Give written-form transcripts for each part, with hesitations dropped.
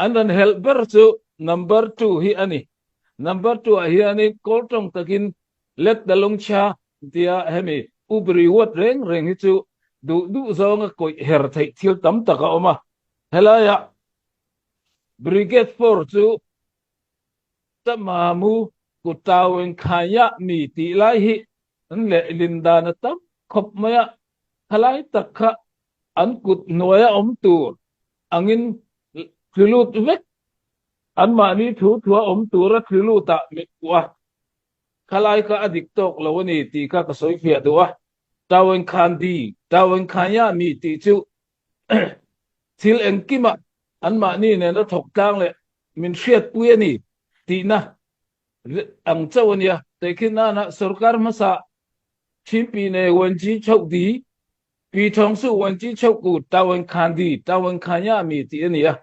An ran helh ber chu number 2 hi a ni. Number 2 ah hianin Kawl tawng takin let the lungchia tia hemi ubri huat reng reng hi chu duh duh zawnga kawih her theih thil tam tak a awm a. Helaiah Brigade 4 chu Tamamu Kutaweng Khaya mi tih lai hi an lehlin dan a tam khawp mai a, khalai tak kha an kut hnuaia awm tur angin thli lut vek, anmahni thu thua awm tura thli lutah mit kuah a, khalai kha a dik tawk lo a ni tih kha ka sawi fiah duh a. Taweng Khan Di, Taweng Khanya mi tih chu thil engkimah anmahni nena thawk tlang leh min hriatpui a ni tihna ang chauh a nia. Tehkhin nana sorkar hmasa Chinpi ne Wenji Chauh Di, Pi Thawng Su Wenji Chauh Ku Taweng Khan Di, Taweng Khanya mi tih a ni a.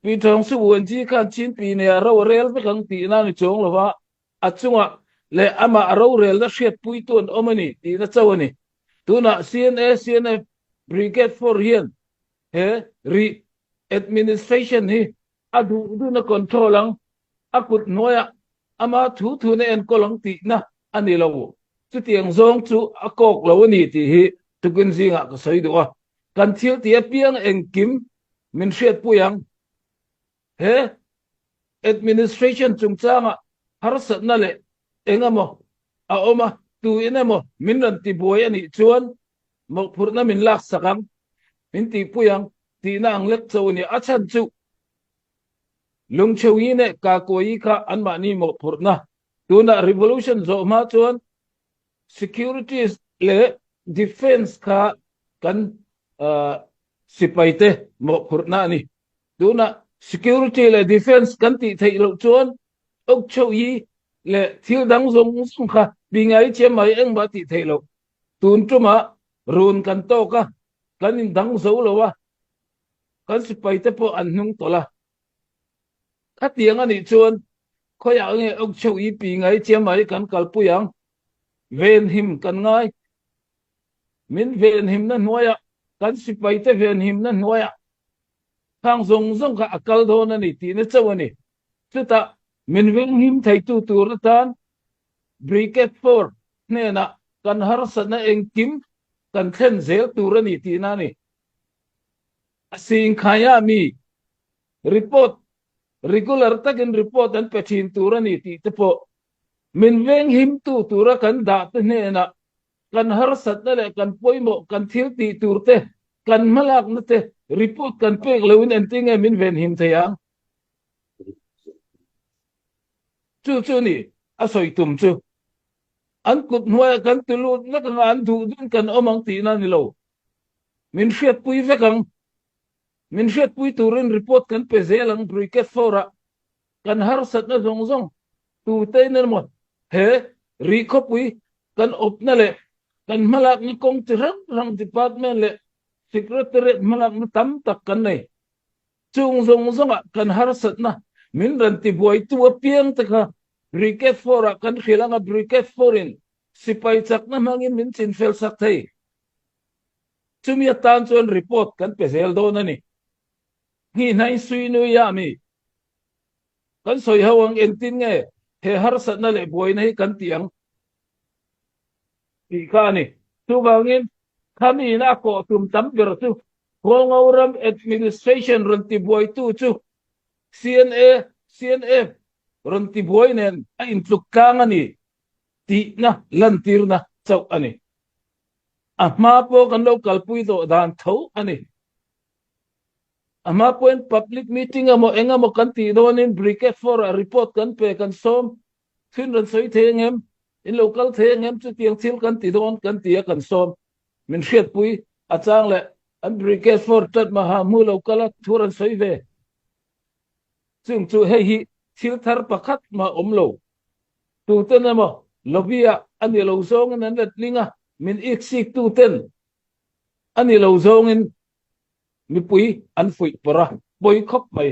Pi Thawng Su Wenji khan Chinpi ne a ro a rel vek ang tihna a ni chuang lo va, a chungah leh amah a rorelna hriatpuitu an awm a ni tihna chauh a ni. Tunah CNA, CNF, Brigade 4 hian he rih administration hi a duh duhna control ang, a kut hnuaiah ama thu thuna enkawl ang tihna a ni lo. Chutiang zawng chu a kawk lo a ni tih hi tukin zingah ka sawi duh a. Kan thil tih apiang engkim min hriatpui ang. He administration chungchangah harsatna leh eng emaw a awm a, tuin emaw min rawn tibuai a nih chuan mawhphurhna min laksak ang, min tihpui ang tihna ang lek cho a ni. A chhan chu Lungcheuyi leh Kakuayi kha anmahni mawhphurhna. Tunah revolution zawh hma chuan security leh defence kha kan sipaite mawhphurhna a ni. Tunah security leh defence kan tih theih loh chuan Okcheuyi leh thil dang zawng zawng kha pi ngai chiam mai engmah tih theih loh. Tun tumah run kan tawk a, kan indang zo lo a, kan sipaite pawh an hnung tawlh a. Khatiang a nih chuan khawiah nge Okcheu i pi ngai chiam mai kan kalpui ang? Venhim kan ngai. Min venhimna hnuaiah, kan sipaite venhimna hnuaiah khang zawng zawng kha a kal dawn a ni tihna chauh a ni. Chutah min venghim theitu tur atan Brigade 4 hnenah kan harsatna engkim kan thlen zel tur a ni tihna a ni. A singkhaia mi report regular takin report an pe thin tur a ni tih te pawh min venghimtu tura kan dah te hnenah kan harsatna leh kan pawimawh kan thil tih tur te kan hmalakna te report kan pek loin engtin nge min venhim thei ang? Chu chu ni a sawi tum chu. An kut hnuaiah kan ti lut vek anga an duh dun kan awm ang tihna a ni lo. Min hriatpui vek ang. Min hriatpui turin report kan pe zel ang Brigade 4 ah kan harsatna zawng zawng tutein emaw he rih khawpui kan awpna leh kan hmalakna kawng chi hrang hrang department leh secretariat hmalakna tam tak kan nei. Chung zawng zawngah kan harsatna min rawn tibuaitu apiang te kha Brigade 4 ah kan hrilh anga Brigade 4 in sipai chakna hmangin min chinfel sak thei. Chumi atan chuan report kan pe zel dawn a ni. Hnihnai Suinuia mi kan sawi ho ang engtin nge he harsatna leh buaina hi kan tih ang tih kha a ni. Chuvangin khamiin a kawh tum tam ber chu Kawlngo ram administration rawn tibuaitu chu CNA, CNF rawn tibuai nen a intluk tlang a ni tihna lantirna chauh a ni. A hma pawh kan lo kalpui tawh dan tho a ni. A hma pawhin public meeting emaw eng emaw kan tih dawnin Brigade 4 ah report kan pe kan sawm thin rawn sawi thei ang em? In lo kal thei ang em? Chutiang thil kan ti dawn kan ti a kan sawm. Min hriatpui a chang leh an Brigade 4 tat maha hmu lo kal a thu rawn sawi ve. Chung chu hei hi thil thar pakhat mah awm lo. Tuten emaw lobby ah a ni lo zawngin an let ling a, min iksik tuten a ni lo zawngin mipui an fuih pawrh a, pawi khawp mai.